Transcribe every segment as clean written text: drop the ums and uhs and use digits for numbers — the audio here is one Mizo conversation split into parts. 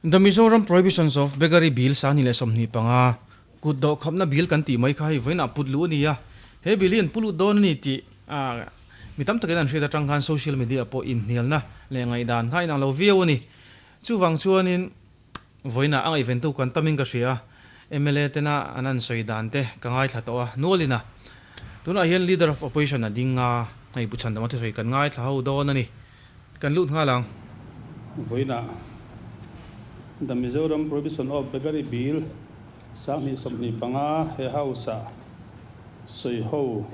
The Mizoram Prohibitions of Beggary Bill 2025, Kut dawh khapna bill kan tih mai kha hei vawiinah put luh a ni a, he bill hi an pu lut dawn a ni tih mi tam takin an hriat atang khan social media pawh inhnialna leh ngaihdan kha a inang lo viau a ni. Chuvang chuanin vawiinah a ngaihventu kan tamin ka hria a, mla tena an an sawi dan te ka ngaithla tawh a, nualin a. Tunah hian Leader of Opposition a ding a, hei Pu Chhandama thusawi kan ngaithla ho dawn a ni. Kan lut nghal ang. Vawiinah The Mizoram Prohibition of Beggary Bill 2025 he House-ah sawiho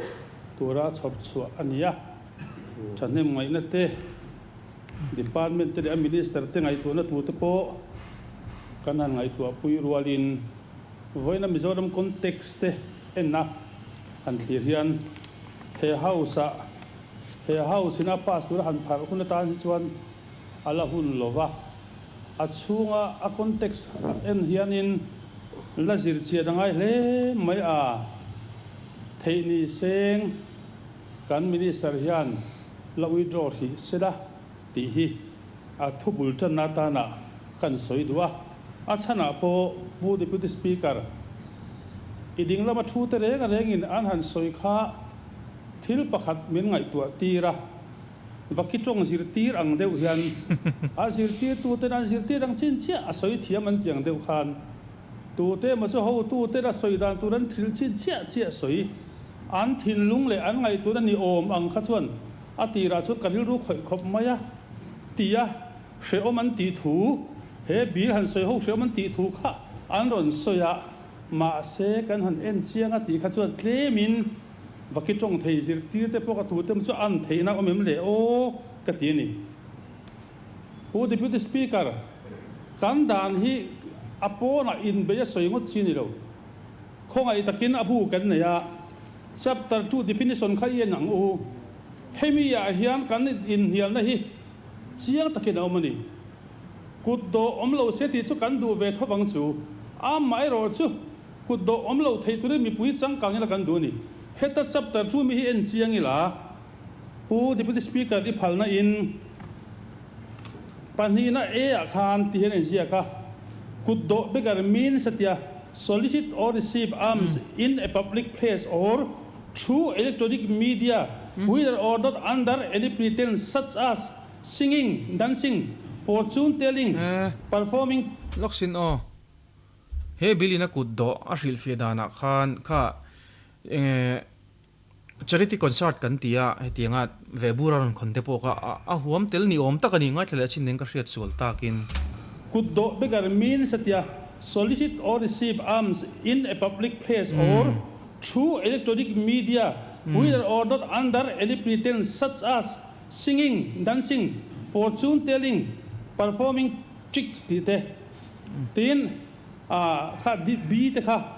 tura chhawp chhuah a ni a. Thahnem ngaihna te, Department te leh a Minister te ngaihtuahna tur te pawh kan han ngaihtuahpui rualin vawiina Mizoram context te enna han thlir hian he House-ah He house in a pass tura han pharh hun atan hi chuan a la hun lo va, a chhunga a context en hianin la zir chian a ngai hle mai a, theih ni seng kan minister hian la withdraw hrih sela tih hi a thu bul tanna atana kan sawi duh a, a chhanah pawh Pu Deputy Speaker i ding lama thu te reng rengin an han sawi kha. Thil pakhat min ngaihtuah tir a, vaki tawng zirtir ang deuh hian a zirtirtuten an zirtir ang chin chiah a sawi thiam an ti ang deuh khan tute emaw chu hotuten a sawi dan tur an thil chin chiah chiah sawi an thinlung leh an ngaihtuahna ni awm ang kha chuan a tirah chuan ka rilru khawih khawp mai a ti a, hrehawm an tih thu he bill han sawi ho hrehawm an tih thu kha an rawn sawi a, mahse kan han en chiang a tih kha chuan tlemin Vaki tawng thei zirtir te pawh ka tu te chu an theihna awm em le aw ka ti a ni. Pu Deputy Speaker, kan dan hi a pawnah inbei a sawi ngawt chi ni lo. Khawngaih takin a bu kan nei a, Chapter 2 definition kha i en ang u. Hemi ah hian kan inhnialna hi chiang takin a awm a ni. Kut dawh awm lo se tih chu kan duh ve thovang chu. Amaherawh chu Kut dawh awm lo thei turin mipui changkang ila kan duh a ni. Heta chapter chu mi hi en chiang ila, Pu Deputy Speaker i phalna in pahnihna A ah khan ti hian a inziak a, Kut dawh beggar means a tia, solicit or receive alms in a public place or through electronic media whether or not under any pretence such as singing, dancing, fortune telling, performing. Lawksin aw. He bill in a kut dawh a hrilhfiah danah khan kha enge charity concert kan ti a, hetianga ve bur a rawn khawn te pawh kha a huam tel ni awm tak a ni, ngaithla leh a chin nen ka hriat sual takin. Kut dawh beggar means a tia, solicit or receive alms in a public place or through electronic media whether or not under any pretence such as singing, dancing, fortune telling, performing tricks tih te. Tin, a kha B te kha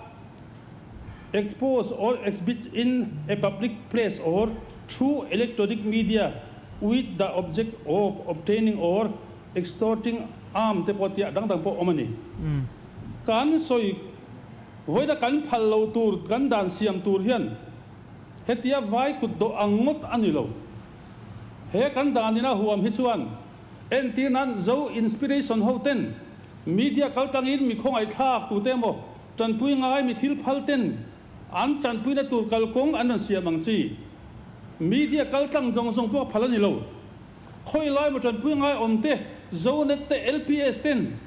expose or exhibit in a public place or through electronic media with the object of obtaining or extorting arm te pawh tia dang dang pawh awm a ni. Kan sawi vawiina kan phal lo tur kan dan siam tur hian hetia vai kut dawh ang ngawt a ni lo. He kan danina huam hi chuan Entir nan Zo Inspiration ho ten media kal tangin mi khawngaihthlak tute emaw tanpui ngai mi thil phal ten an tanpuina tur kalkawng an rawn siam ang chi. Media kal tlang zawng zawng pawh a phal a ni lo. Khawi lai maw tanpui ngai awm te Zonet te LPS ten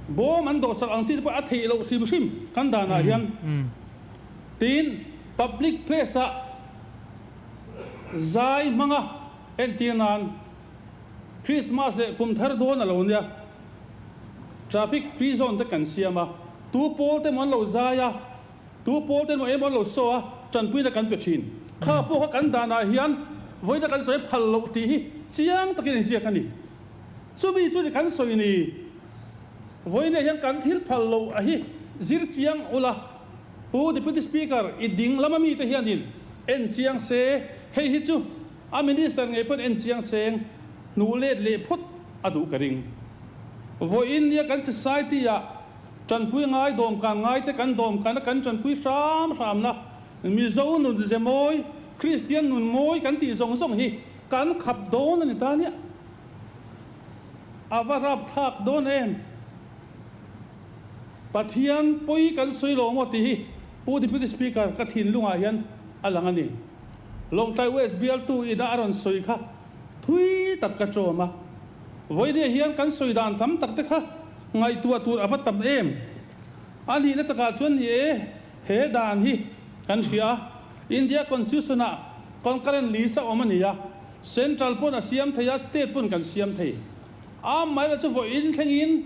bawm an dawhsak ang chi te pawh a theih loh hrim hrim kan danah hian. Tin, public place ah zai hmanga entir nan Christmas leh kum thar dawn a lo nia, traffic free zone te kan siam a, tu pawl te maw an lo zai a, tu pawl te maw emaw an lo saw a, tanpuina kan pe thin. Kha pawh kha kan danah hian vawiina kan sawi phal loh tih hi chiang takin inziak a ni. Chumi chu ni kan sawi ni, vawiina hian kan thil phal loh a hi zir chiang ula, Pu Deputy Speaker, i ding lama mite hianin en chiang se, hei hi chu A minister ngei pawn en chiang seng hnuh let leh phawt a duh ka ring. Vawiin nia kan society ah tanpui ngai dawmkan ngai te kan dawmkan a kan tanpui hram hram na Mizo nun ze mawi, Kristian nun mawi kan tih zawng zawng hi kan khap dawn a ni ta nia. A va rapthlak dawn em? Pathian pawi kan sawi lo maw tih hi Pu Deputy Speaker ka thinlungah hian a lang a ni. Lawngtlai West bialtu ina a rawn sawi kha thui tak ka ṭawm a. Vawinia hian kan sawi dan tam tak te kha ngaihtuah tur a va tam em? A nihna takah chuan ni e, he dan hi kan hria a, India Constitution ah concurrent list a awm a ni a, Central pawn a siam thei a, State pawn kan siam thei. A maila chu vawiin thlengin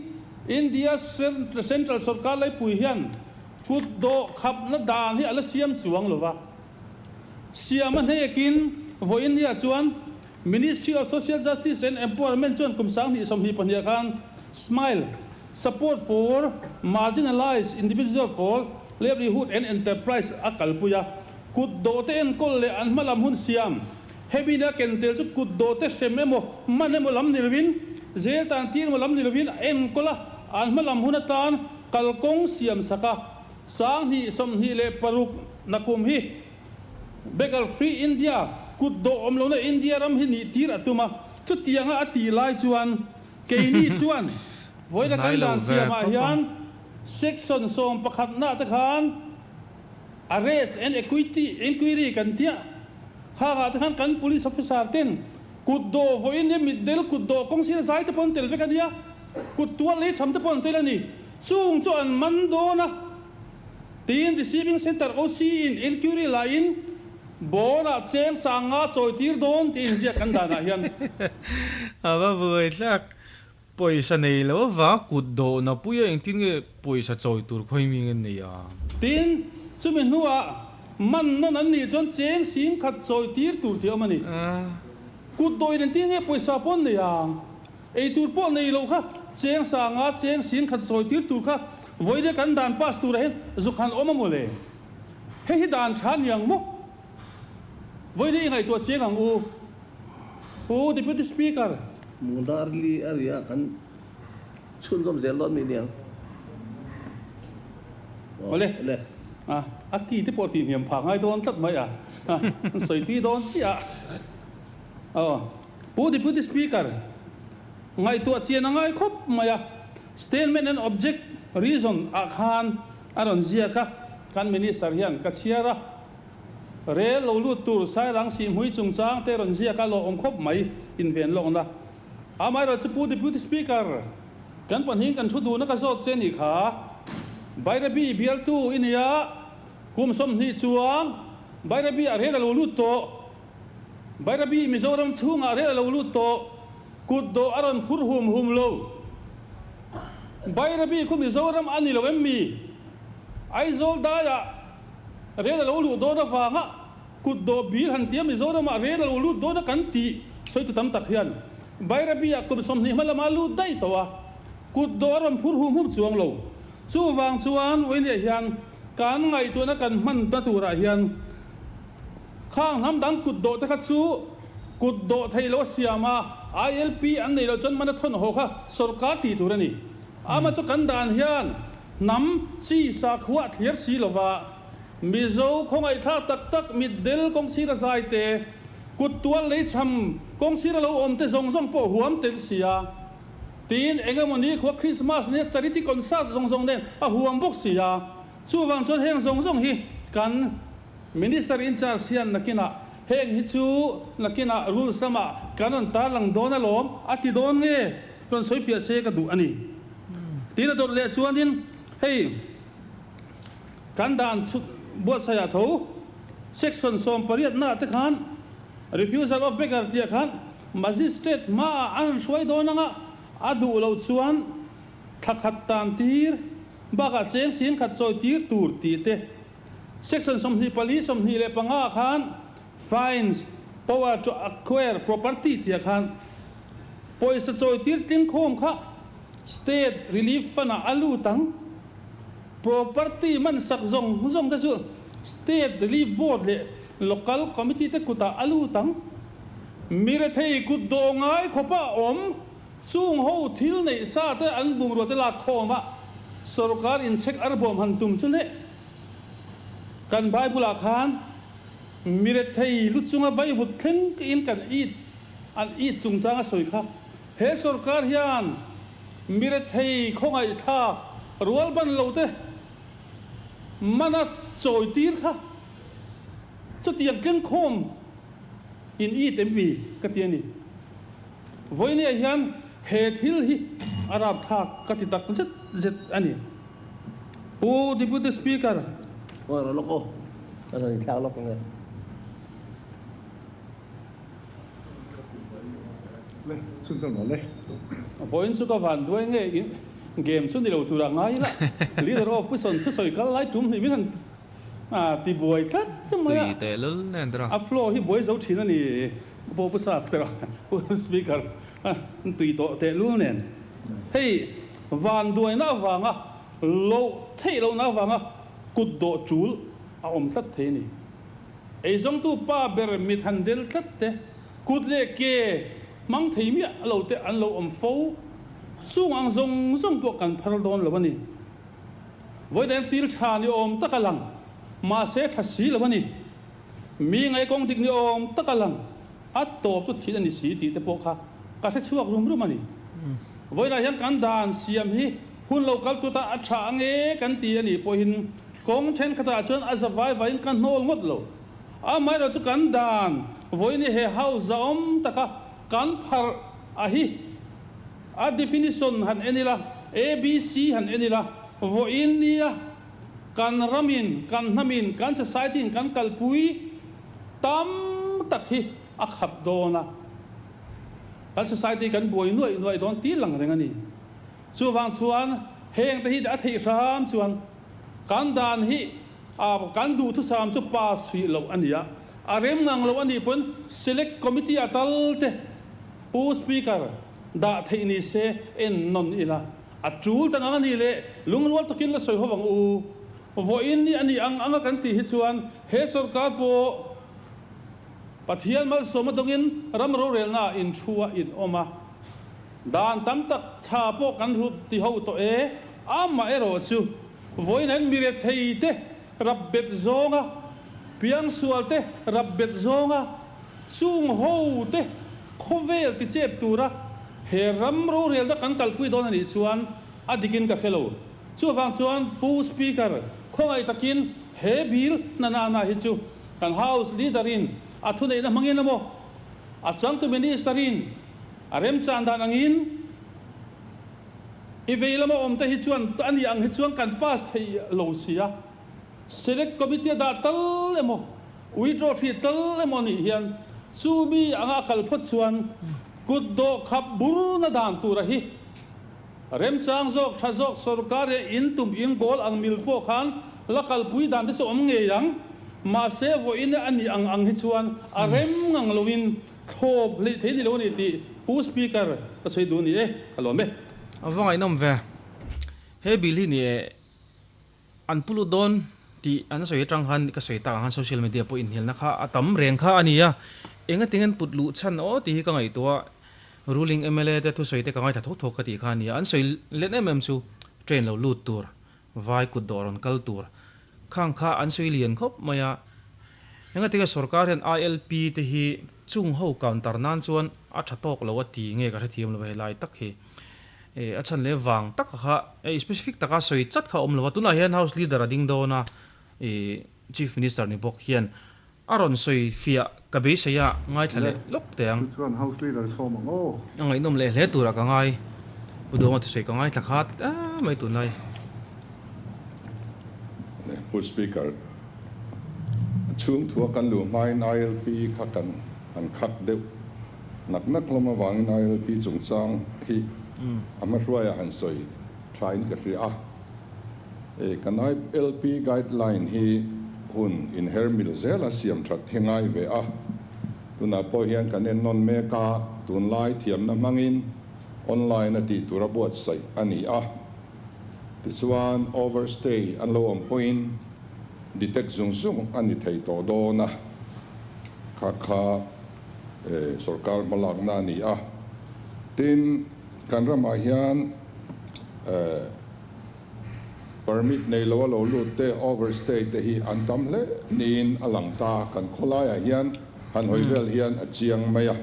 India Central sorkar laipui hian kut dawh khapna dan hi a la siam chuang lo va. Siam a hnekin vawiin nia chuan Ministry of Social Justice and Empowerment chuan kum 2022 khan Smile, Support for Marginalized Individual for Livelihood and Enterprise a kalpui a, kut dawh te enkawl leh an hmalam hun siam. Hemi nia ken tel chu kut dawh te hrem emaw, man emaw lam ni lovin, zel tan tir emaw lam ni lovin a enkawl a, an hmalam hun atan kalkawng siam sak a, 2026 nakum hi Beggar Free India, kut dawh awm lohna India ram hi nih tir a tum a, chutianga a tih lai chuan keini chuan vawiina kan dan siamah hian Section 11 na te khan Arrest and Equity Inquiry kan tia khangah te khan kan Police Officer ten kut dawh vawiin hi mitdel kut dawh kawng sir zai te pawh an tel vek a nia, kut tual lei chham te pawh an tel a ni, chung chu an man dawn a. Tiin Receiving Centre OC in inquiry laiin bawlah cheng sanga chawi tir dawn tih inziak kan danah hian. A va buai thlak. Pawisa nei lo avang kut dawhna puia engtin nge pawisa chawi tur khawi mi nge nei a? Tin, chumi hnuah man nawn an nih chuan cheng sing khat chawi tir tur tih a awm a ni. Kut dawhin engtin nge pawisa pawh an nei ang? Ei tur pawh nei lo kha cheng sanga cheng sing khat sawi tir tur kha vawiin kan dan pass turah hian zuk han awm a maw le? Hei hi dan tha niang maw? Vawiin i ngaihtuah chiang ang u, Pu Deputy Speaker. Mundarli area kan chhunzawm zel dawn mi niang. Awle, a ki te pawh tihniam phah ngai dawn tlat mai a, an sawi tui dawn chiah a. Pu Deputy Speaker, ngaihtuah chian a ngai khawp mai a, Statement and Object Reason ah khan a rawn ziak a, kan Minister hian ka chhiar a, rel lo lut tur Sairang Sihhmui chungchang te rawn ziak a lawh awm khawp mai inven lawkna. Amaherawhchu Pu Deputy Speaker, kan pahnihin kan thu duhna ka zawt che nih kha, Bairabi bialtu i nia, kum 20 chuang Bairabi ah rel a lo lut tawh, Bairabi Mizoram chhungah rel a lo lut tawh, kut dawh a rawn phur hum hum lo. Bairabi khu Mizoram a ni lo em mi? Aizawl daiah rel a lo luh dawn avanga kut dawh bil han tia Mizoramah rel a lo lut dawn a kan tih sawitu tam tak hian Bairabi-ah kum 20 hma lama lut daih tawh a, kut dawh a rawn phur hum hum chuang lo. Chuvang chuan Uinia hian kan ngaihtuahna kan hmanna turah hian Khang hnam dang kut dawh te kha chu kut dawh thei lo a siam a, ILP an nei loh chuan mana thawn haw kha sorkar tih tur a ni. Ama chu kan dan hian hnam chi sakhua a thliar si lo va, Mizo khawngaihthlak tak tak mitdel kawngsir a zai te, kut tual lei chham kawngsir a lo awm te zawng zawng pawh huam tel si a, tiin engemawni khua Krismas nia charity concert zawng zawng nen a huam bawk si a. Chuvang chuan heng zawng zawng hi kan Minister in charge hian nakinah heng hi chu nakinah rules lamah kan rawn tarlang dawn alawm a ti dawn nge rawn sawi fiah se ka duh a ni. Tiin a dawt leh chuanin hei kan dan chhut buatsaihah tho section 18 naah te khan refusal of beggar tih ah khan magistrate hmaah an rawn hruai dawn anga a duh lo chuan thla khat tan tir bakah cheng 10,000 chawi tir tur tih te Section 24, 25 ah khan Fines, Power to Acquire Property tih ah khan pawisa chawi tir tling khawm kha State Relief Fund ah a lut ang. Property man sak zawng zawng te chu State Relief Board leh Local Committee te kutah a lut ang. Mi rethei kut dawh ngai khawpa a awm chung ho thil neih sa te an bungrua te lak khawm a sorkar inchhek arbawm han tum chu le. Kan Bible ah khan mi rethei lu chunga vaivut thleng in kan it an it chungchang a sawi kha. He sorkar hian mi rethei khawngaihthlak Rualban lo te mana chawi tir kha chutiang tleng khawm in it em mi ka ti a ni. Vawinia hian he thil hi a rapthlak ka ti tak zet zet a ni. Pu Deputy Speaker. Aw rawn lawk aw, ka rawn inthlak lawk ang e. Le, chhunzawm rawh le. Vawiin chu ka van duai nge i game chu ni lo tur ah ngai ila, Leader of Opposition thusawi kal lai tum hnih min han ti buai tlat mai a, Tui teh lul nen tira. a flow hi buai zo thin a ni Pu Pu Sap tira, Pu Speaker tui tawh teh lul nen. Hei vanduaina avanga loh theih lohna avanga kut dawh tul a awm tlat thei a ni. Eizawngtu pa ber mit han del tlat te, kut leh ke hmang thei miah lo te an lo awm fo. Chung ang zawng zawng pawh kan phar dawn lo a ni. Vawidain til tha ni awm tak a lang, mahse tha si lo a ni. Mi ngaihkawng dik ni awm tak a lang, a tawp chu thil a ni si tih te pawh kha ka hre chhuak rum rum a ni. Vawiinah hian kan dan siam hi hun lo kal tut a, a tha ange kan ti a nih pawhin Kawng thenkhatah chuan a za vai vaiin ka hnawl ngawt lo. Amaherawhchu chu kan dan vawiin hi he house zahawm taka kan pharh a hi a definition han en ila, ABC han en ila, vawiin nia kan ramin, kan hnamin, kan society in kan kalpui tam tak hi a khap dawn a. Kan society kan buai nuaih nuaih dawn ti lang reng a ni. Chuvang chuan heng te hi a theih hram chuan kan dan hi kan duhthusam chu pass hrih loh a ni a, a rem ngang loh a nih pawn Select Committee a tal te Pu Speaker dah theih ni se en nawn ila a tul ta ngang a nih leh lungrual takin la sawi ho ang u. Vawiin ni a nih ang anga kan tih hi chuan he sorkar pawh Pathian malsawm atangin ram rorelnaah inthua in awm a. Dan tam tak tha pawh kan hrut ti ho tawh e. Amaherawh chu, vawiin an mi rethei te rap bet zawnga, piangsual te rap bet zawnga, chung ho te khawvel ti chep tura he ram rorelna kan kalpui dawn a nih chuan a dikin ka hre lo. Chuvang chuan Pu Speaker, khawngaih takin he bill na na na hi chu kan House Leader in a thuneihna hmangin emaw, a changtu Minister in A remchan dan angin i vei lama awmte hi chuan a nih ang hi chuan kan pass thei lo si a, Select Committee a dah tal emaw, withdraw hrih tal emaw anih hian chu mi anga a kal phawt chuan kut dawh khap burna dan tura hi remchang zawk tha zawk sorkar leh in tum in goal ang mil pawh khan la kalpui dan te chu awm ngei ang. Mahse vawiin a nih ang ang hi chuan a rem ngang loin Thlawp hleih thei ni lo a ni tih Pu Speaker ka sawi duh a ni e, ka lawm e. A va ngaihnawm ve. He bill hi ni e, an pu lut dawn tih an sawi atang khan ka sawi tak ang khan social media pawh inhnialna kha a tam reng kha a ni a. Engatinge an put luh chhan aw tih hi ka ngaihtuah a, ruling mla te thusawi te ka ngaithla thawk thawk ka tih kha a ni a. An sawi let em em chu train lo lut tur, vai kut dawh rawn kal tur khang kha an sawi lian khawp mai a. Engatinge sorkar hian ILP te hi chung ho counter nan chuan a tha tawk lo a ti nge ka hrethiam lo helai tak hi. A chhan leh vang tak kha specific taka sawi chat kha a awm lo a. Tunah hian House Leader a ding dawn a, Chief Minister ni bawk hian a rawn sawi fiah ka beisei a, ngaithla leh lawk teh ang. Chu chuan House Leader sawm ang aw. A ngaihnawm leh hle turah ka ngai. Pu Duhawma thusawi ka ngaithla khat mai tunlai. Pu Speaker, chhung thua kan luh hmain ILP kha kan han khat deuh nak nak hlawm avangin ILP chungchang hi a hmahruaiah han sawi thain ka hria a. Kan ILP guideline hi hun inher mil zela siam that hi ngai ve a. Tunah pawh hian kan ennawn mek a, tunlai thiamna hmangin online a tih tura buatsaih a ni a. Tichuan overstay an lo awm pawhin detect zung zung a ni thei tawh dawn a, kha kha sorkar hmalakna a ni a. Tin, kan ramah hian permit nei lo a lo lut te, overstay te hi an tam hle niin a lang ta. Kan khawlaiah hian han hawi vel hian a chiang mai a.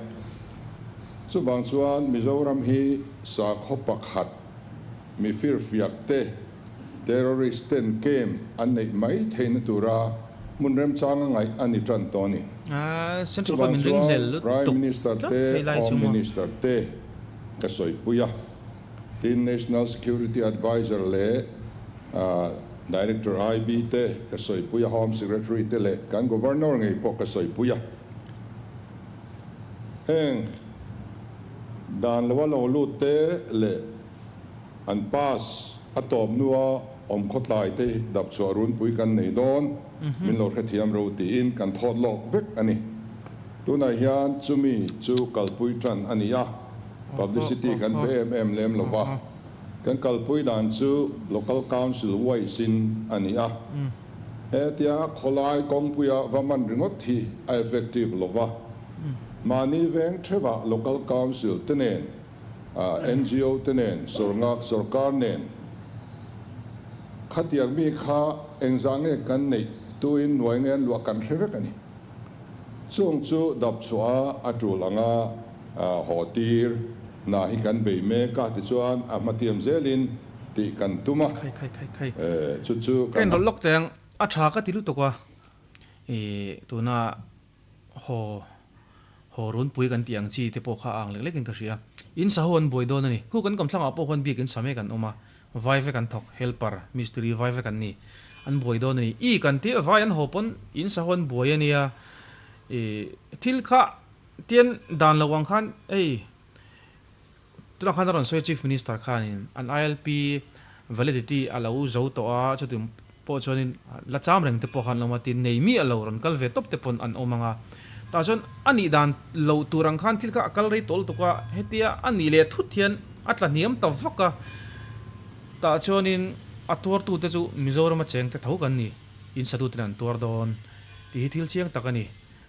Chuvang chuan Mizoram hi sakhaw pakhat. Mi firfiak te, Terrorist ten camp an neih mai theihna tura hmun remchanga ngaih a ni tan tawh a ni. Central pawh Chuvang min ring chuan hlel Prime lutuk Minister tlat te, hei lai chu Home maw. Minister te ka sawipui a, tin National Security Adviser leh Director IB te ka sawipui a, Home Secretary te leh kan Governor ngei pawh ka sawipui a. Heng dan loa lo lut te leh an pass a tawp hnua awm khawtlai te dap chhuah runpui kan nei dawn, min lo hrethiam ro tiin kan thawt lawk vek a ni. Tunah hian chumi chu kalpui tan a ni a, publicity kan pe em em lem lo va, kan kalpui dan chu Local Council wise in a ni a. Hetia khawlai kawngpuia va man ringawt hi a effective lo va, mahni veng theuhah Local Council te nen, NGO te nen, sawrngak sawrkar nen khatiang mi kha engzah nge kan neih tuin nuai nge an luah kan hre vek a ni. Chung chu dap chhuah a tul anga haw tir hna hi kan bei mek a, tichuan a hmatiam zelin tih kan tum a, Khai khai khai khai. Chu chu Ka kan. inrawlh lawk teh ang, a tha ka ti lutuk a, i tuna haw haw runpui kan tih ang chi te pawh kha a ang lek lekin ka hria. In sa ho an buai dawn a ni. Khu kan kawmthlangah pawh khuan biak in sa mek an awm a, vai vek an thawk, helper, mistiri vai vek an ni. An buai dawn a ni. I kan tih vai an haw pawn in sa ho an buai a nia. I thil kha tian dan lo ang khan hei Tunah khan a rawn sawi a Chief Minister khanin an ILP validity a lo zo tawh a, chuti pawh chuanin la cham reng te pawh khan an awm a, tin nei miah lo rawn kal ve tawp te pawn an awm ang a. Tah chuan a nih dan lo tur ang khan thil kha a kal rei tawh lutuk a, hetia a nih leh thut hian a tla hniam ta vak a. Tah chuanin a tuartute chu Mizorama cheng te tho kan ni, insatuten an tuar dawn tih hi thil chiang tak a ni.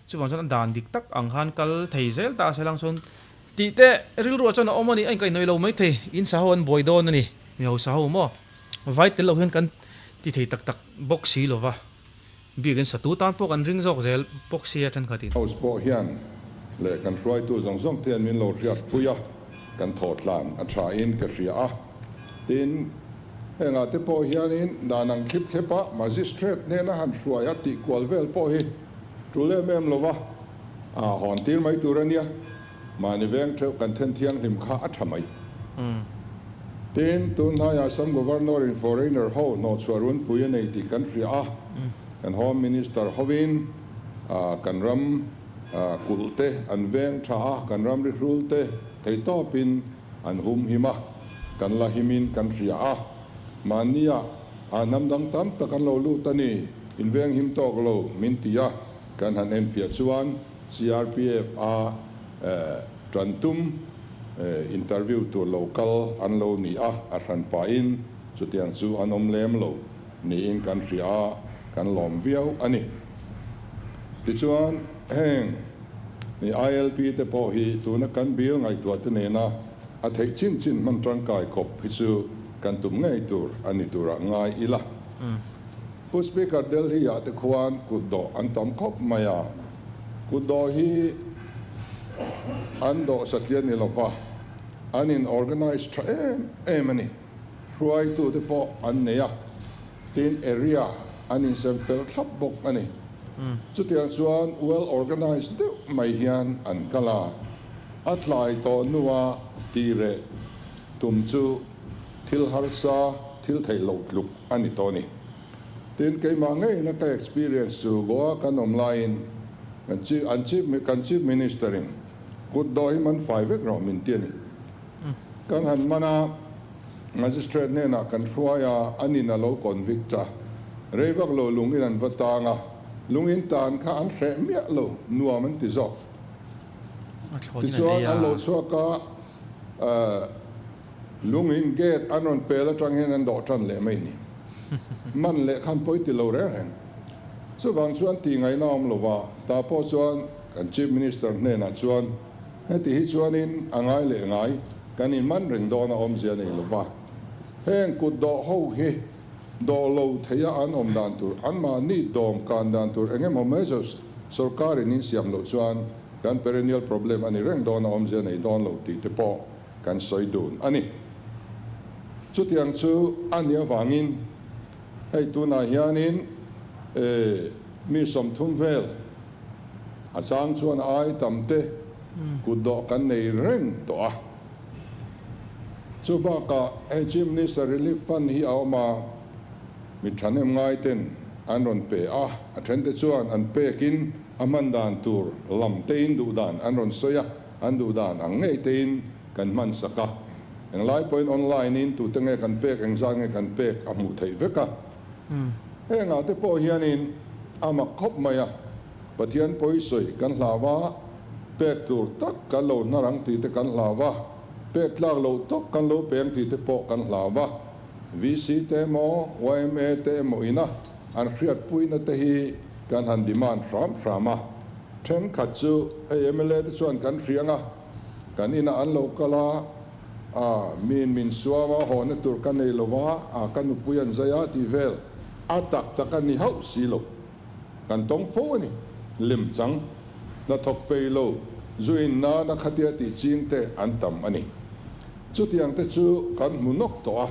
Chuvang chuan a dan dik tak ang khan kal thei zel ta se lang chuan Tih te rilruah chuan a awm a ni, a inkaihhnawih lo maithei, in sa ho an buai dawn a ni, mi hausa ho maw? Vai tel lo hian kan ti thei tak tak bawk si lo va, biakin satu tan pawh kan ring zawk zel bawk sia thenkhatin. House pawh hian leh kan hruaitu zawng zawng te hian min lo hriatpui a, kan thawhtlan a tha in ka hria a. Tin, hengah te pawh hianin dan ang thlip thlep a Magistrate hnena han hruai a tih kual vel pawh hi tul em em lo va, a hawn tir mai tur a nia. Mahni veng theuh kan then thianghlim kha a tha mai. Tin, tun hnaiah Assam Governor in foreigner ho hnawhchhuah runpui a nei tih kan hria a, kan Home Minister hovin kan ram kulh te an veng tha a, kan ram rihrul te theitawpin an hum him a, kan la himin kan hria a. Mahnia hnam dang tam tak an lo lut a ni, in veng him tawk lo min ti a, kan han enfiah chuan CRPF a tan tum interview tur lo kal an lo ni a, a hran pahin chutiang chu an awm lem lo niin kan hria a, kan lawm viau a ni. Tichuan heng ILP te pawh hi tuna kan bill ngaihtuah te nena a theih chin chin hman tangkai kawp hi chu kan tum ngei tur a ni turah ngai ila. Pu Speaker Delhi ah te khuan kut dawh an tam khawp mai a, kut dawh hi an dawh satliah ni lova, an in organise tha em em a ni. Hruaitu te pawh an nei a, tin area an in sem fel thlap bawk a ni. Chutiang chuan well organised deuh mai hian an kal a, a tlai tawh hnua tih reh tum chu thil harsa thil theih loh tluk a ni tawh a ni. Tin, keimah ngeina ka experience chu Goa kan awm laiin kan chief an chief kan chief minister in kut dawh hi man fai vek rawh min ti a ni. Kan han man a, magistrate hnenah kan hruai a, an in a lo convict a, rei vak lo lung in an va tang a, lung in tan kha an hreh miah lo, nuam an ti zawk. Tichuan an lo chhuak a, Lungin gate an rawn pel atang hian an dawh tan leh mai ni. Man leh khan pawi ti lo reng reng. Chuvang chuan tih ngaihna awm lo va, tah pawh chuan kan Chief Minister hnenah chuan heti hi chuanin a ngai leh ngai kan in man reng dawn a awmzia nei lo va. Heng kut dawh ho hi dawh lo theia an awm dan tur, anmahni dawm kan dan tur eng emaw measures sorkarin in siam loh chuan kan perennial problem a ni reng dawn a awmzia nei dawn lo tih te pawh kan sawi dun a ni. Chutiang chu a nih avangin Hei tunah hianin mi 30 vel a chang chuan ai tam te kutdawh kan nei reng tawh a. Chu bakah hei Chief Minister Relief Fund hi a awm a, mi thahnem ngai ten an rawn pe a, a then te chuan an pekin a hman dan tur lam tein duh dan an rawn sawi a, an duh dan ang ngei tein kan hman sak a. Englai pawhin online in tute nge kan pek, engzat nge kan pek a hmuh theih vek a. Hengah te pawh hianin a mak khawp mai a, Pathian pawisawi kan hlau a, pek tur tak kan lo hnar ang tih te kan hlau a, pek tlak loh tawk kan lo pe ang tih te pawh kan hlau a. VC te emaw, yma te emaw ina an hriatpuina te hi kan han demand hram hram a. Thenkhat chu hei mla te chuan kan hriang a, kan inah an lo kal a, a, miin min suam a, hawhna tur ka nei lo a, a, ka nupui an zai a tih vel a tak tak a ni hauh si lo. Kan tawng fo a ni. Lem chang, hnathawk pei lo, zu in nana khatia tih ching te an tam a ni. Chutiang te chu kan hmu nawk tawh a.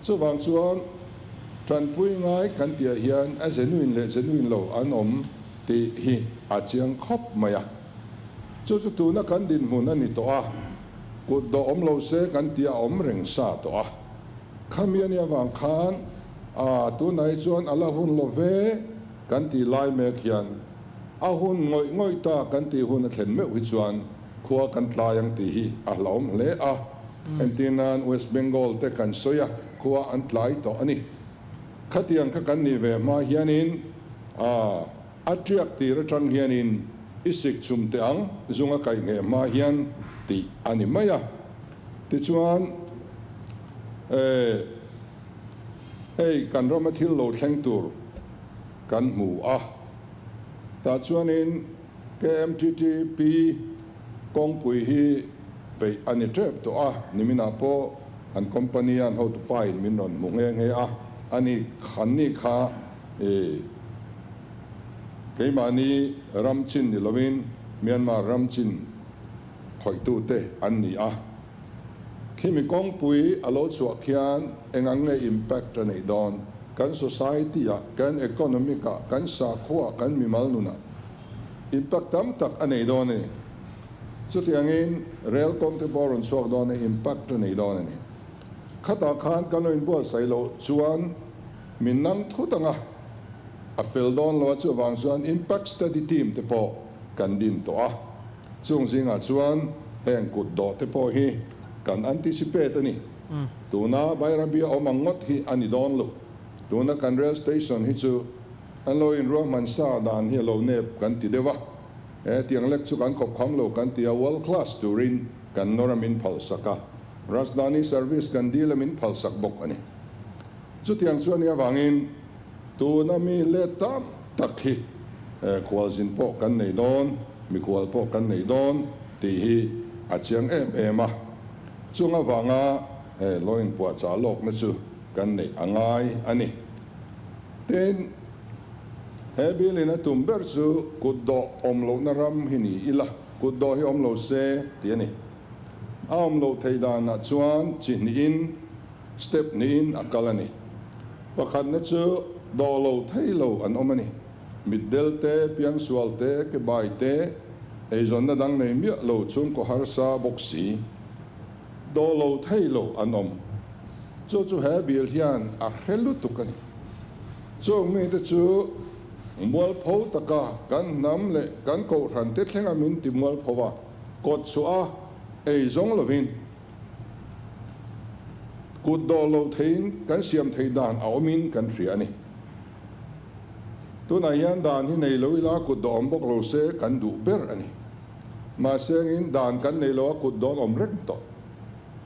Chuvang chuan tanpui ngai kan tihah hian a genuine leh genuine lo an awm tih hi a chiang khawp mai a. Chu chu tuna kan dinhmun a ni tawh a, kut dawh awm lo se kan tih a awm reng sa tawh a. Khami a nih avang khan a tunah hi chuan a la hun lo ve kan tih lai mek hian a hun ngawih ngawih ta kan tih hun a thlen meuh hi chuan khua kan tlai ang tih hi a hlauhawm hle a. Entir nan West Bengal te kan sawi a, khua an tlai tawh a ni. Khatiang kha kan nih ve hma hianin a. A tiak tir atang hianin i sik chum teh ang zung a kaih ngheh hma hian tih a ni mai a. Tichuan, eh, hei kan rama thil lo thleng tur kan hmu a. Tah chuanin KMTTP kawngpui hi peih a ni tep tawh a, niminah pawh an company an hotupa in min rawn hmu nghe nghe a, ani khanni kha I keimahni ram chin ni lovin Myanmar ram chin khawihtute an ni a. Khimi kawngpui a lo chhuah khian eng ang nge impact a neih dawn? Kan society-ah, kan economic-ah, kan sakhuaah, kan mimal nunah impact tam tak a nei dawn a ni. Chutiangin rail kawng te pawh a rawn chhuak dawn a, impact a nei dawn a ni. Khatah khan kan lo inbuatsaih loh chuan Min nang thut anga a fel dawn lo a, chuvang chuan Impact Study Team te pawh kan din tawh a, chung zingah chuan heng kut dawh te pawh hi kan anticipate a ni. Tuna Bairabia awm ang ngawt hi a ni dawn lo. Tuna kan rail station hi chu an lo inruahman sa dan hi a lo nep kan ti deuh a, he tiang lek chu kan khawp kham lo kan ti a, world class turin kan nawr a min phalsak a, Rajdhani service kan dil a min phalsak bawk a ni. Chutiang chuan i avangin tuna mi let tam tak hi khualzin pawh kan nei dawn, mikhual pawh kan nei dawn tih hi a chiang em em a. Chung avanga lawin puahchah lawkna chu kan neih a ngai a ni. Tin, he bill in a tum ber chu kutdawh awm lohna ram hi ni ila, kutdawh hi awm lo se tih a ni. A awm loh theih danah chuan chi hnihin Step niin a kal a ni. Pakhatna chu dawh lo thei lo an awm a ni. Mitdel te, piangsual te, kebai te, eizawnna dang nei miah lo chhungkaw harsa bawk si, dawh lo thei lo an awm. Chu chu he bill hian a hre lutuk a ni. Chung mite chu mualpho taka kan hnam leh kan kohhran te thlenga min ti mualpho a, kawt chhuah a eizawng lovin, Kut dawh lo theiin kan siam theih dan a awmin kan hria a ni. Tunah hian dan hi nei lo ila kut dawh awm bawk lo se kan duh ber a ni. Mahse angin dan kan nei lo a kut dawn awm reng tawh.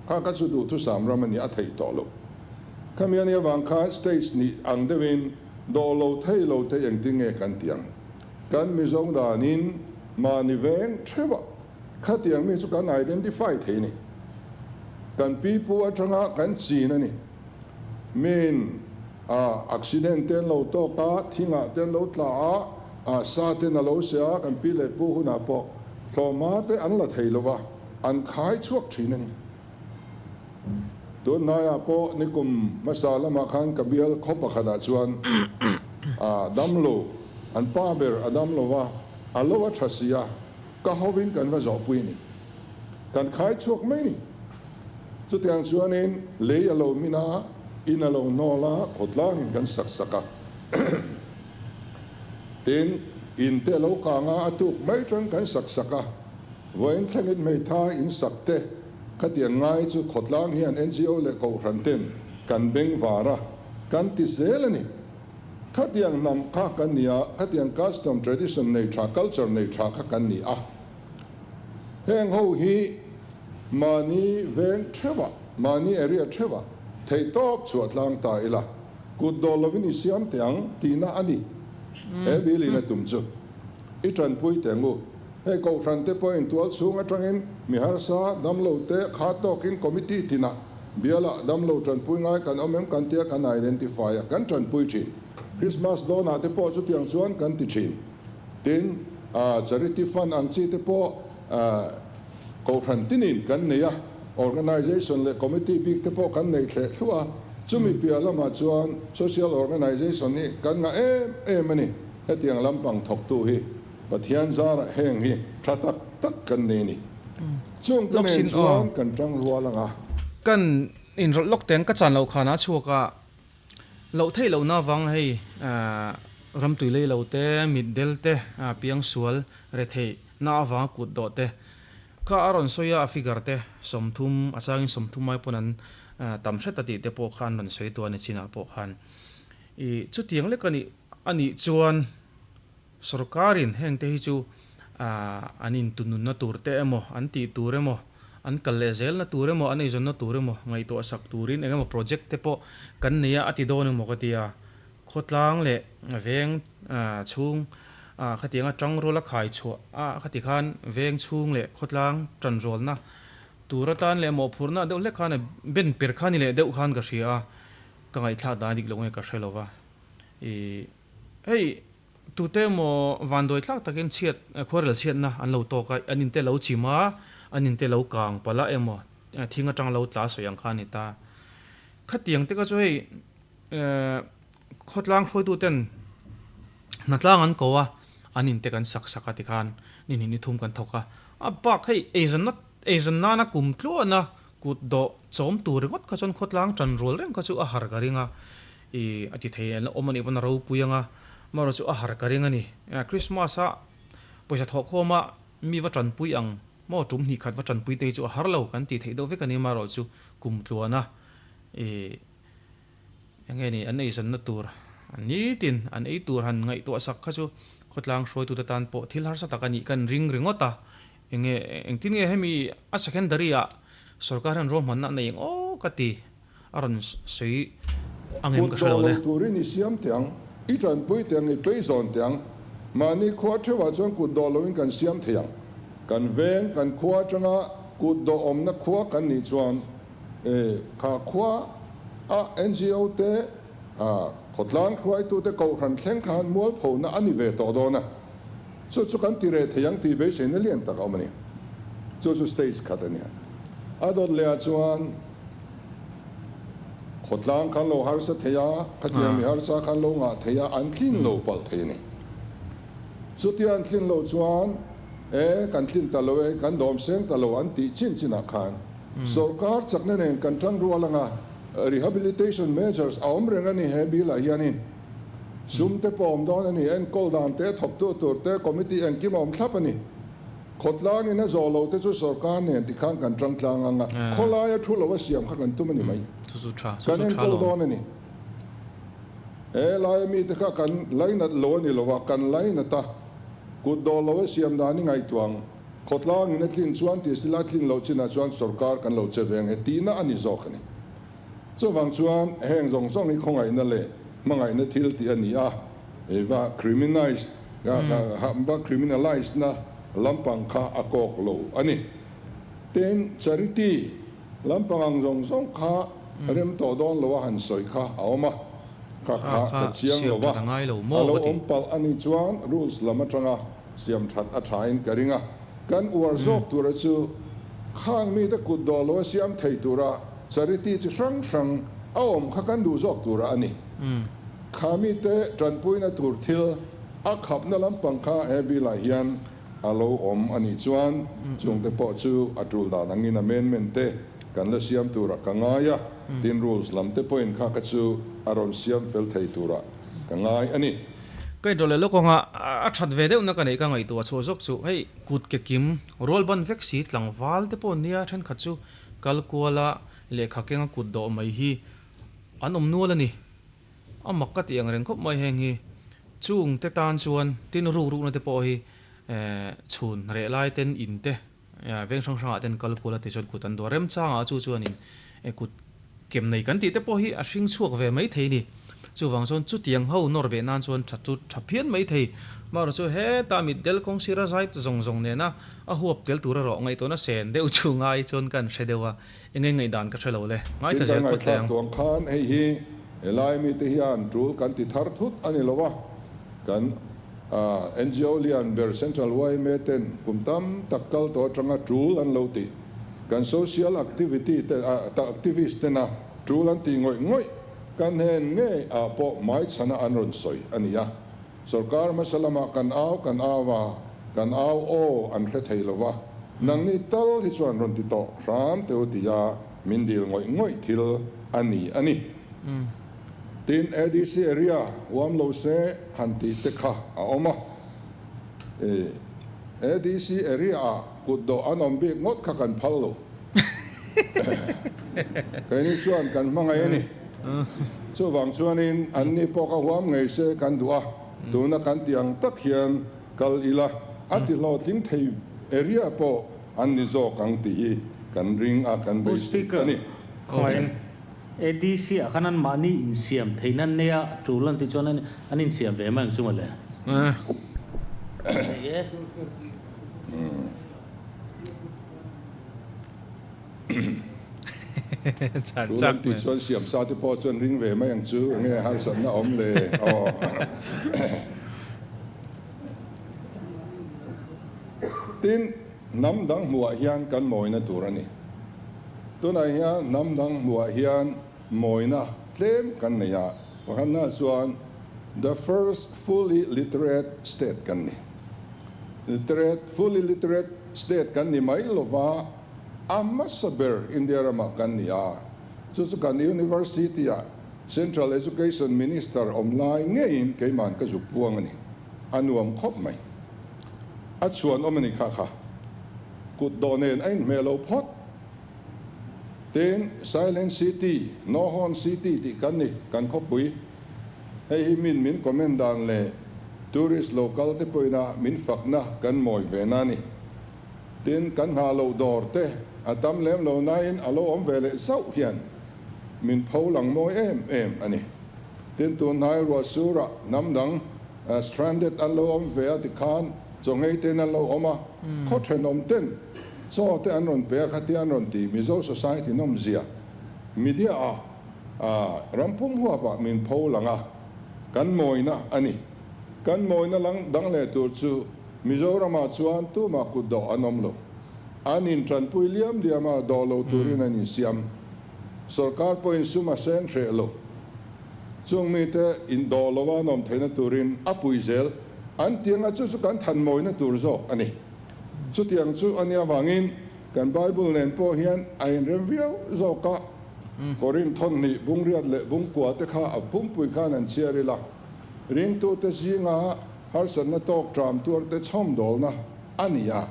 Kha ka chu duhthusam ram a ni a theih tawh lo. Khami a nih avang khan stage nih ang deuhin dawh lo thei lo te engtin nge kan ti ang? Kan Mizo danin mahni veng theuhah Khatiang mi chu kan identify thei a ni. Kan pipu atanga kan chin a ni. Min a accident te an lo tawk a, thingah te an lo tla a, a sa ten a lo seh a, kan pi leh pu hunah pawh hlawhma te an la thei lo va, an khai chhuak thin a ni. Tunhnaiah pawh nikum hmasa lamah khan ka bial khaw pakhatah chuan a damlo, an pa ber a damlo a, a lo a tha si a, ka hovin kan va zawhpui a ni. Kan khai chhuak mai ni. Chutiang chuanin lei a lo min a, in a lo hnawl a, khawtlangin kan sak sak a. Tin, in te a lo kang a, a tuk mai tang kan sak sak a. Vawiin thlengin hmeithai in sak te khatiang ngai chu khawtlang hian NGO leh Kohhran ten kan beng var a, kan ti zel a ni. Khatiang hnam kha kan ni a, khatiang custom, tradition nei tha, culture nei tha kha kan ni a. Heng ho hi mahni veng theuhah, mahni area theuhah theihtawp chhuah tlang ta ila, kut dawl lovin i siam teh ang tihna a ni. He bill in a tum chu i tanpui teh ang u. Hei Kohhran te pawhin tual chhung atangin mi harsa, damlo te kha tawkin committee tinah bialah damlo tanpui ngai kan awm em kan tia kan identify a, kan tanpui thin. Christmas dawnah te pawh chutiang chuan kan ti thin. Tin, charity fund ang chi te pawh Kohhran tinin kan nei a, organisation leh committee bik te pawh kan nei thleh thluah a, chumi piah lamah chuan social organisation hi kan ngah em em a ni. Hetiang lampang thawktu hi Pathian zarah heng hi tha tak tak kan nei a ni. Chung te nen chuan kan tang rual ang a. Kan inrawlh lawk teng ka chan loh khanah chhuak a, Loh theih lohna avang hei ramtui lei lo te, mitdel te, piangsual retheih na avanga kut dawh te kha a rawn sawi a, a figure te 30, a changin 30 mai pawn an tam hret a tih te pawh kha an rawn sawi tawh a ni chinah pawh khan. I chutiang lek a nih a nih chuan Sorkarin heng te hi chu an intununna tur te emaw, an tih tur emaw, an kal leh zelna tur emaw, an eizawnna tur emaw ngaihtuah sak turin eng emaw project te pawh kan nei a, a ti dawn emaw ka ti a. Khawtlang leh veng chhung khatianga tangrual a khai chhuah a khati khan veng chhung leh khawtlang tanrualna tur atan leh mawhphurhna deuh hlek khan ben per kha ni leh deuh khan ka hria a, ka ngaihthlak dan dik lo nge ka hre lo va. Ih hei. Tute emaw vanduai tlak takin chhiat, khuarel chhiatna an lo tawk a, an inte lo chim a, an inte lo kang palh a emaw thing atang lo tla sawi ang kha a ni ta. Khatiang te kha chu hei khawtlang hruaituten hnatlang an ko a, an inte kan sak sak a tikhan ni hnih ni thum kan thawk a, a bak hei eizawnna eizawn nana kum tluana kut dawh chawm tur ringawt kha chuan khawtlang tan rual reng kha chu a har ka ring a. I a ti thei a awm a nih pawn a ropui ang a, amaherawh chu a har ka ring a ni. Christmas a pawisa thawh khawm a mi va tanpui ang maw tum hnih khat va tanpui te hi chu a har lo kan tih theih deuh vek a ni, amaherawh chu kum tluan a i eng nge ni an eizawnna tur nitin an ei tur han ngaihtuah sak kha chu khawtlang hruaitute tan pawh thil harsa tak a nih kan ring ringawt a, eng nge engtin nge hemi a secondary ah sorkar hian ruahmanna a nei ang aw ka ti. A rawn sawi ang em ka hre lo le. Kut dawh lo turin i siam teh ang, i tanpui teh ang, i pei zawn teh ang. Mahni khua theuhah chuan kut dawh loin kan siam thei ang. Kan veng, kan khua atanga kut dawh awmna khua kan nih chuan e kha khua a NGO te, a khawtlang hruaitute kohhran thleng khan mualphona a ni ve tawh dawn a. Chu chu kan ti reh thei ang tih beiseina lian tak a awm a ni. Chu chu stage khat a nia. A dawt lehah chuan khawtlang khan lo harsa thei a, khatiang mi harsa khan lo ngah thei a, an tlin lo palh thei a ni. Chutia an tlin loh chuan e, kan tlin ta lo e, kan dawm seng ta lo an tih chin chinah khan sorkar chakna nen kan tang rual anga rehabilitation measures a awm reng a ni he bill ah hianin. Sum te pawh awm dawn a ni, enkawl dan te, thawktu tur te, committee engkim a awm thlap a ni. Khawtlang in a zawh lo te chu sorkar nen tikhan kan tang tlang ang a, khawlaia thu lo a siam kha kan tum a ni mai. Kan enkawl dawn a ni. He laia mi te kha kan lainat lo a ni lo a, kan lainat a, kut dawh lo a siam dan i ngaihtuah ang. Khawtlang in a tlin chuan tih sila tlin loh chinah chuan sorkar kan lo che ve ang e tihna a ni zawk a ni. Chuvang chuan heng zawng zawng hi khawngaihna leh hmangaihna thil tih a ni a, va criminise va criminalise na lampang kha a kawk lo a ni. Tin, charity lampang ang zawng zawng kha rem tawh dawn lo a han sawi kha a awm a, kha kha ka chiang lo va, a lo awm palh a nih chuan rules lam atanga siam that a thain ka ring a, kan uar zawk tura chu khang mite kut dawh lo a siam thei tura. Charity chi hrang hrang a awm kha kan duh zawk tura a ni. Kha mite tanpuina tur thil a khapna lampang kha he bill ah hian a lo awm a nih chuan chungte pawh chu a tul dan angin amendment te kan la siam turah ka ngai a, tin rules lam te pawhin kha kha chu a rawn siam fel thei turah ka ngai a ni. Ka intawh leh lawk anga a that ve deuhna ka neih ka ngaihtuah chhuah zawk chu hei kut ke kim rual ban vek si tlangval te pawh nia thenkhat chu kal kuala lehkha kenga kut dawh mai hi an awm nual a ni. A mak ka tih ang reng khawp mai heng hi chung te tan chuan tin ruk rukna te pawh hi chhun reh lai ten in te veng hrang hrangah ten kal kual a ti chuan kut an dawh a remchangah chu chuanin kut kem nei kan tih te pawh hi a hring chhuak ve mai thei a ni. Chuvang chuan chutiang ho nawr beh nan chuan tha chu tha phian mai thei. Amaherawhchu chu heta mitdel kawng sira zai zawng zawng nena a huap tel tur erawh ngaihtuahna sen deuh chu ngai chuan kan hre deuh a, eng nge ngaihdan ka hre lo le. Ngaithla zel phawt teh ang. Tuang khan hei hi helai mite hian tul kan ti thar thut a ni lo a, kan NGO lian ber Central yma ten kum tam tak kal tawh atanga tul an lo tih, kan social activity te activist tena tul an tih ngawih ngawih kan hnen ngei ah pawh hmaichhana an rawn sawi a ni a. Sorkar hmasa lamah kan au kan au a, kan au aw an hre thei lo va, nangni tal hi chuan rawn ti tawh hram teh u tia min dil ngawih ngawih thil a ni a ni. Tin, ADC area uam lo se han tih te kha a awm a. ADC area ah kutdawh an awm bik ngawt kha kan phal lo. Keini chuan kan hmangaih a ni. Chuvang chuanin anni pawh ka huam ngei se kan duh a, tuna kan tih ang tak hian kal ila a ti hlawhtling thei area pawh an ni zawk ang tih hi kan ring a, kan beisei a ni. Khawiin ADC ah khan an mahni insiam theihna nia tul an tih chuan an insiam ve mai ang chu mawle. Chu lam tih chuan siamsa te pawh chuan ring ve mai ang chu, enge harsatna awm le aw. Tin, hnam dang hmuhah hian kan mawina tur a ni. Tunah hian hnam dang hmuhah hian mawina tlem kan nei a, pakhatna chuan the first fully literate state kan ni. Literate, fully literate state kan ni mai lova, a hmasa ber India ramah kan ni a. Chu chu kan University-ah Central Education Minister awm lai ngeiin keima'n ka zuk puang a ni. A nuam khawp mai. A chhuan awm a ni kha kha. Kut dawh nen a inhmeh lo phawt. Tin, Silent City, No Horn City tih kan ni, kan khawpui. Hei hi min min comment dan leh tourist lo kal te pawhin min fakna kan mawi ve na ni. Tin, kan nghah loh dawr te a tam lem lo nain a lo awm ve leh zauh hian min pho lang mawi em em a ni. Tin, tun hnai ruah surah hnam dang stranded an lo awm ve a tikhan chawnghei ten an lo awm a, khaw thenawm ten chaw te an rawn pe a khatia an rawn ti Mizo society nawmzia media ah A ram pum huapah min pho lang a, kan mawina a ni. Kan mawina lang dang leh tur chu Mizoramah chuan tumah kut dawh an awm lo. An intanpui liam liam a, dawh lo turin an insiam. Sorkar pawhin sum a seng hreh lo. Chung mite indawh lo a an awm theihna turin a pui zel. An tiang a, chu chu kan than mawina tur zawk a ni. Chutiang chu a nia vangin Kan Bible nen pawh hian a inrem viau zawk a, Korinth thawmhnih bungriat leh bungkua te kha a pumpui khan an chhiar ila, ringtute zinga harsatna tawk ṭam tuarte chhawmdawlna a ni a.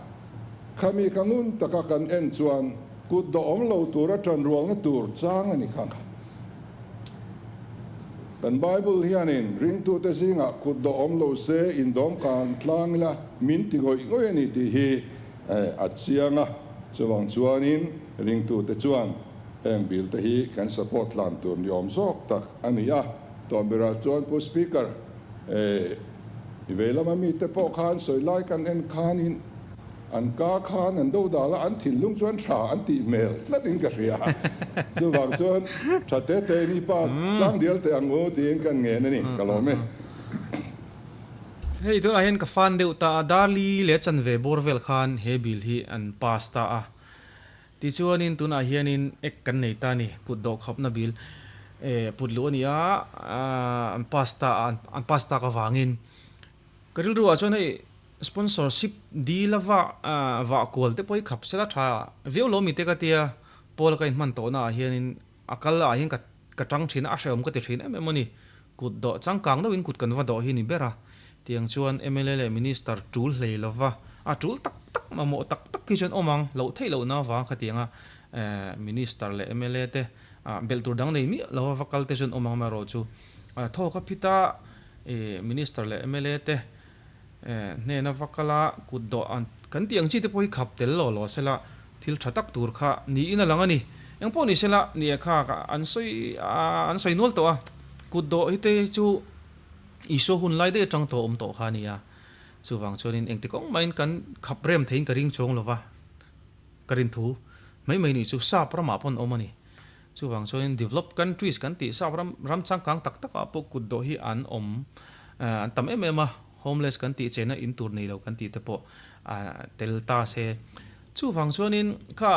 Khami kha ngun taka kan en chuan kut dawhawm lo tura ṭanrualna tur chang a ni kha kha. Kan Bible hianin ringtute zingah kut dawhawm lo se indawm kan tlang ila min ti ngawih ngawih a ni tih hi A chiang a, chuvang chuanin ringtute chuan heng bill te hi kan support tlan tur ni awm zawk tak a ni a. Tawnbirah chuan Pu Speaker, i vei lama mite pawh khan sawi lai kan en khanin an ka khan an do dal a, an thinlung chuan tha an tih hmel tlatin ka hria. Chuvang chuan tha te te in i pa tlang dial teh ang u tiin kan ngen a ni, ka lawm e. Hei tunah hian ka fan deuh ta a, Darli leh chanve bawr vel khan he bill hi an pass ta a. Tichuanin tunah hianin ek kan nei ta a ni, kut dawh khawpna bill put luh a ni a, an pass ta a, an pass tak avangin ka rilru ah chuan hei sponsorship dil a vah vah kual te pawh hi khap sela tha viau lo mi te ka tia, Paul ka inhman tawhna ah hianin a kal ah hian ka ka tang thin a, a hrehawm ka ti thin em em a ni. Kut dawh changkang deuhin kut kan va dawh hi ni ber a, tiang chuan mla leh Minister tul hlei lova, a tul tak tak mamawh tak tak hi chuan awm ang, loh theih lohna avang khatianga Minister leh mla te belh tur dang nei miah lova va kal te chuan awm ang amaherawh chu thawk a phit a, Minister leh mla te hnena va kal a, kut dawh an kan tih ang chi te pawh hi khap tel law law sela thil tha tak tur kha niin a lang a ni. Eng pawh ni sela ni e kha an sawi an sawi nual tawh a, kut dawh hi te chu Isua hun lai daih atang tawh awm tawh kha a ni a, chuvang chuanin engti kawng mahin kan khap rem theiin ka ring chuang lo va, ka rin thu mai mai nih chu sap ramah pawn awm a ni. Chuvang chuanin developed countries kan tih sap ram ram changkang tak takah pawh kut dawh hi an awm an tam em em a, homeless kan tih chena in tur nei lo kan tih te pawh tel ta se. Chuvang chuanin kha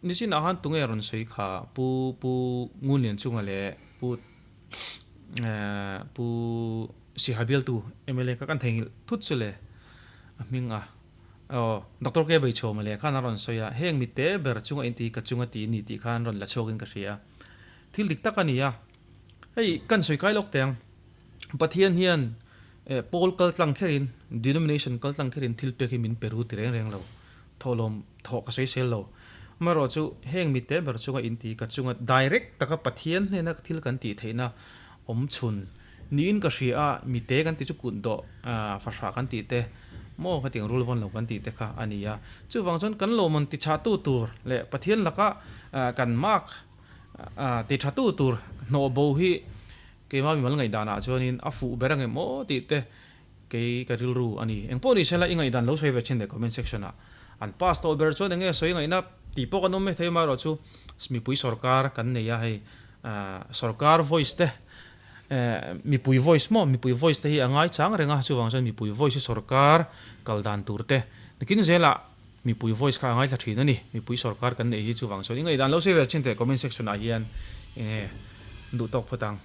nichinah khan tunge rawn sawi kha Pu Pu Ngunlianchunga leh Pu Pu Sihabialtu mla kha kan theihnghilh thut chu le a hming a. Aw, Doctor K. Beichhawma leh khan a rawn sawi a, heng mitte ber chunga inti ka chunga ti ni tih khan rawn la chhuakin ka hria a. Thil dik tak a ni a. Hei, kan sawi kai lawk teh ang. Pathian hian pawl kal tlang kherin, denomination kal tlang kherin thil pek hi min pe ru ti reng reng lo. Thawhlawm thawh ka sawi sel lo. Amaherawhchu, heng mitte ber chunga inti ka chunga direct taka Pathian hnena thil kan tih theihna awm chhun niin ka hria a, mite kan tih chu kut dawh fahrah kan tih te maw khatiang rul vawn lo kan tih te kha a ni a. Chuvang chuan kan lawmman ti chhahtu tur leh Pathian laka kan mark ti thatu tur hnawh bo hi keimah mimal ngaihdanah chuanin a fuh ber ang em aw tih te kei ka rilru a ni. Engpawh ni sela i ngaihdan lo sawi ve thin leh comment section ah an pass tawh ber chuan enge sawi ngaihna tih pawh kan awm mai thei amaherawh chu mipui sorkar kan nei a hei Sorkar voice te mipui voice maw mipui voice te hi a ngaichang reng a, chuvang chuan mipui voice hi sorkar kal dan tur te nakin zelah mipui voice kha a ngaithla thin a ni, mipui sorkar kan neih hi chuvang chuan i ngaihdan lo sawi ve chin teh comment section ah hian enge duh tawk phawt ang.